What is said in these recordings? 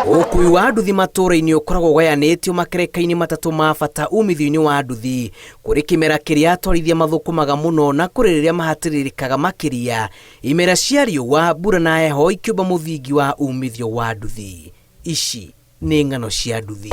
Ũkui wa nduthi matũũra-inĩ ũkoragwo ũgayanĩtio makereka-inĩ matatũ ma bata umithio-inĩ wa nduthi. Kũrĩ kĩmera kĩrĩa atwarithia mathũkũmaga mũno na kũrĩ rĩrĩa mahatĩrĩrĩkaga makĩria. Imera cia riũa, mbura na heho ikĩũmba mũthingi wa umithio wa nduthi. Ici nĩ ng'ano cia nduthi.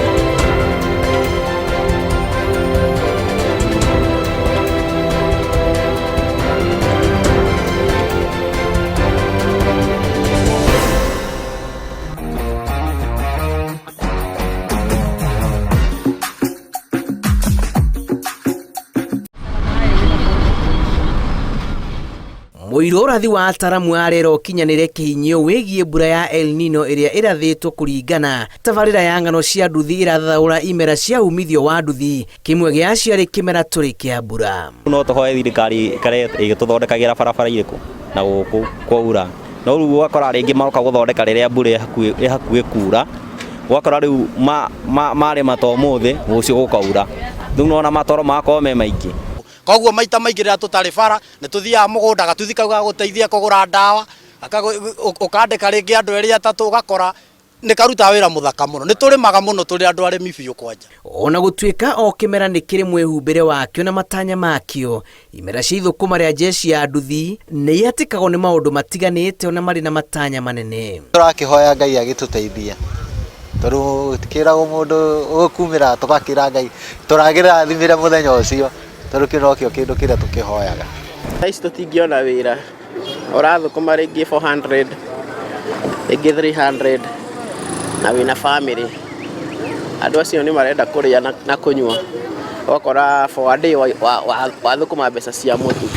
Mũirũ ũrathi wa ataramu a rĩera ũkinyanĩre kĩhinyio wĩgiĩ mbura ya El Nino ĩrĩa ĩrathĩtwo kũringana tabarĩra ya ng'ano cia nduthi ĩrathathaũra imera cia umithio wa nduthi kĩmwe gĩa ciarĩ kĩmera tũrĩ kĩa mbura. No tũhoe thirikari ĩkare ĩgĩtũthondekagĩra barabara irĩkũ na gũkũ kwaura, no rĩu ũgakora rĩngĩ maroka gũthondeka rĩrĩa mbura ĩhakuhĩ kura, ũgakora rĩu marĩma ta ũmũthĩ rũciũ gũkaura, rĩu nĩwona matoro magakorwo me maingĩ. Koguo maita maingĩ rĩrĩa tũtarĩ bara nĩ tũthiaga mũgũnda gatuthi kau gagũteithia kũgũra ndawa, ũkandĩka rĩngĩ andũ erĩ atatũ ũgakora nĩ karutaga wĩra mũthaka mũno. Nĩ tũrĩmaga mũno tũrĩ andũ arĩmi biũ kwanja. Ona gũtuĩka o kĩmera nĩ kĩrĩ mwĩhumbĩre wakĩo na matanya makĩo, imera cia ithũkũma rĩa jeshi ya nduthi nĩ ihatĩkagwo nĩ maũndũ matiganĩte ona marĩ na matanya manene. Tũrakĩhoya Ngai agĩtũteithie tondũ gũtikĩragwo mũndũ gũkumĩra tũgakĩra Ngai tũragĩrathimĩre mũthenya ũcio tondũ kĩu nokĩo kĩndũ kĩrĩa tũkĩhoyaga. Thaa ici tũtingĩona wĩra, ũrathũkũma rĩngĩ 400 rĩngĩ 300 na wĩna bamĩrĩ. Andũ acio nĩ marenda kũrĩa na kũnyua, ũgakora for a day wathũkũma mbeca cia mũtu.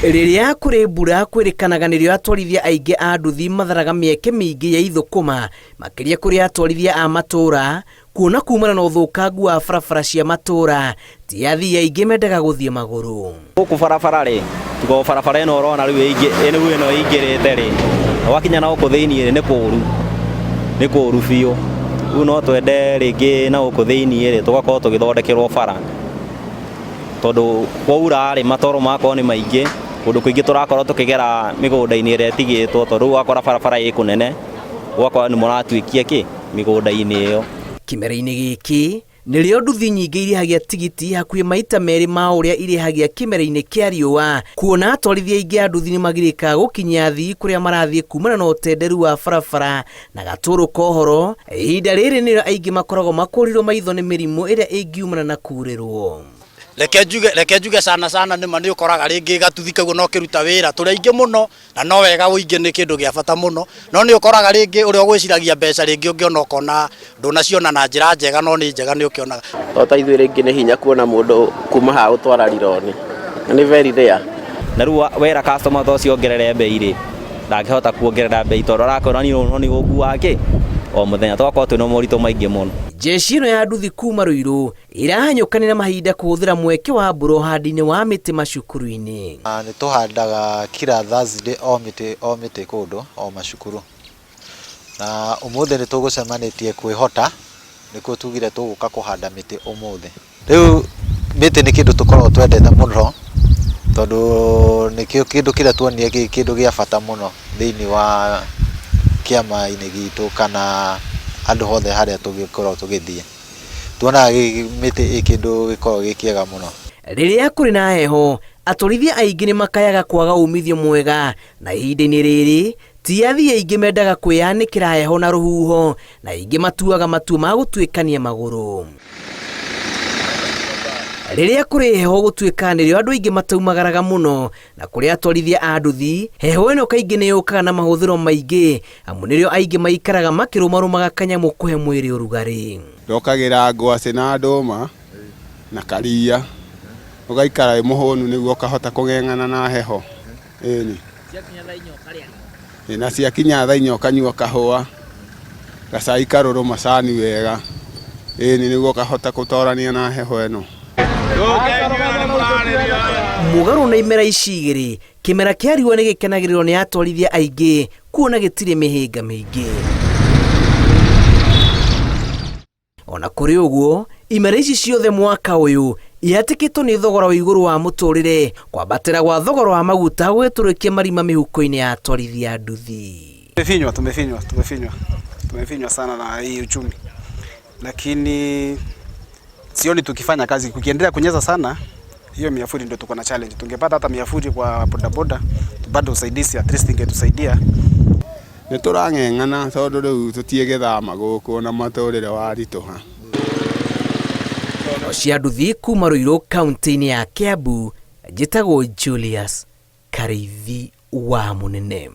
Rĩrĩa kũrĩ mbura kwĩrĩkanaga nĩrĩo atwarithia aingĩ a nduthi matharaga mĩeke mĩingĩ ya ithũkũma makĩria kũrĩ atwarithia a matũũra kuona kumana na ũthũkangu wa barabara cia matũũra ti athii aingĩ mendaga gũthiĩ magũrũ. Gũkũ barabara rĩ, tiga o barabara ĩno ũrona rĩu rĩu ĩno ĩingĩrĩte rĩ, wakinya na gũkũ thĩiniĩ rĩ, nĩ kũru, nĩ kũru biũ. Rĩu no twende rĩngĩ na gũkũ thĩiniĩ rĩ, tũgakorwo tũgĩthondekerwo bara, tondũ kwaura rĩ, matoro magakorwo nĩ maingĩ, kũndũ kũingĩ tũrakorwo tũkĩgera mĩgũnda-inĩ ĩrĩa ĩtigĩtwo, tondũ rĩu ũgakora barabara ĩ kũnene, ũgakora nĩ mũratuĩkia kĩ, mĩgũnda-inĩ ĩyo. Kĩmera-inĩ gĩkĩ nĩrĩo nduthi nyingĩ irĩhagia tigiti hakuhĩ maita merĩ ma ũrĩa irĩhagia kĩmera-inĩ kĩa riũa, kuona atwarithia aingĩ a nduthi nĩmagirĩkaga gũkinyia athii kũrĩa marathiĩ kumana na ũtenderu wa barabara na gatũrũ ka ũhoro. Ihinda rĩrĩ nĩrĩo aingĩ makoragwo makũrirwo maitho nĩ mĩrimũ ĩrĩa ĩngiumana na kurĩrwo. Reke njuge, reke njuge sana sana nĩma nĩ ũkoraga rĩngĩ gatuthi kau no kĩruta wĩra tũrĩ aingĩ mũno na no wega ũingĩ nĩ kĩndũ gĩa bata mũno no nĩ ũkoraga rĩngĩ ũrĩa ũgwĩciragia mbeca rĩngĩ ũngĩona ũkona ndũnaciona na njĩra njega no nĩ njega nĩ ũkĩonaga. To ta ithuĩ rĩngĩ nĩ hinya kuona mũndũ kuma haha gũtwara rironi, nĩ very rare. Na rĩu wera customer ta ũcio ongerere mbei rĩ, ndangĩhota kuongerera mbei tondũ arakwĩra niĩ no nĩ gũkuaga kĩ o mũthenya, tũgakorwo twĩna moritũ maingĩ mũno. Jeshi ĩno ya nduthi kuma Ruiru ĩrahanyũkanĩra mahinda kũhũthĩra mweke wa mbura ũhandi-inĩ wa mĩtĩ macukuru-inĩ. Nĩ tũhandaga kila Thursday o mĩtĩ o mĩtĩ kũndũ o macukuru. Na ũmũthĩ nĩ tũgũcemanĩtie kwĩhota nĩkuo tugire tũgũka kũhanda mĩtĩ ũmũthĩ. Rĩu mĩtĩ nĩ kĩndũ tũkoragwo twendete mũno tondũ nĩkĩo kĩndũ kĩrĩa tuonire gĩ kĩndũ gĩa bata mũno thĩiniĩ wa kĩama-inĩ gitũ kana handũ hothe harĩa tũgĩkoragwo tũgĩthiĩ. Tuonaga mĩtĩ ĩ kĩndũ gĩkoragwo gĩ kĩega mũno. Rĩrĩa kũrĩ na heho, atwarithia aingĩ nĩ makayaga kwaga umithio mwega, na ihinda-inĩ rĩrĩ, ti athii aingĩ mendaga kwĩyanĩkĩra heho na rũhuho, na aingĩ matuaga matua ma gũtuĩkania magũrũ. Rĩrĩa kũrĩ heho gũtuĩka nĩrĩo andũ aingĩ mataumagaraga mũno, na kũrĩ atwarithia a nduthi, heho ĩno kaingĩ nĩ yũkaga na mahũthĩro maingĩ, amu nĩrĩo aingĩ maikaraga makĩrũmarũmaga kanyamũ kũhe mwĩrĩ ũrugarĩ. Ndokagĩra ngwacĩ na ndũma na karia, ũgaikara wĩ mũhũnu nĩguo ũkahota kũng'eng'ana na heho. Ĩni. Na ciakinya thaa inya ũkanyua kahũa, gacai karũrũ macani wega, ĩni nĩguo ũkahota gũtorania na heho ĩno. Mũgarũ na imera ici igĩrĩ, kĩmera kĩa riũa nĩ gĩkenagĩrĩrwo nĩ atwarithia aingĩ kuona gĩtirĩ mĩhĩnga mĩingĩ. Ona kũrĩ ũguo, imera ici ciothe mwaka ũyũ ihatĩkĩtwo nĩ thogora wa igũrũ wa mũtũrĩre, kwambatĩra gwa thogora wa maguta gũgĩtũrĩkia marima mĩhuko-inĩ ya atwarithia nduthi. Tumefinywa, tumefinywa, tumefinywa, tumefinywa sana na hii uchumi, lakini sioni tukifanya kazi. Kukiendelea kunyesha sana, hiyo miavuli ndio tuko na challenge. Tungepata hata miavuli kwa bodaboda tupate usaidizi, at least ingetusaidia. Nĩ tũrang'eng'ana tondũ rĩu tũtiĩgĩthama gũkũ na matũrĩre waritũha. Cia nduthi kuma Ruiru kaunti-inĩ ya Kiambu, njĩtagwo Julius Kariithi wa Mũnene.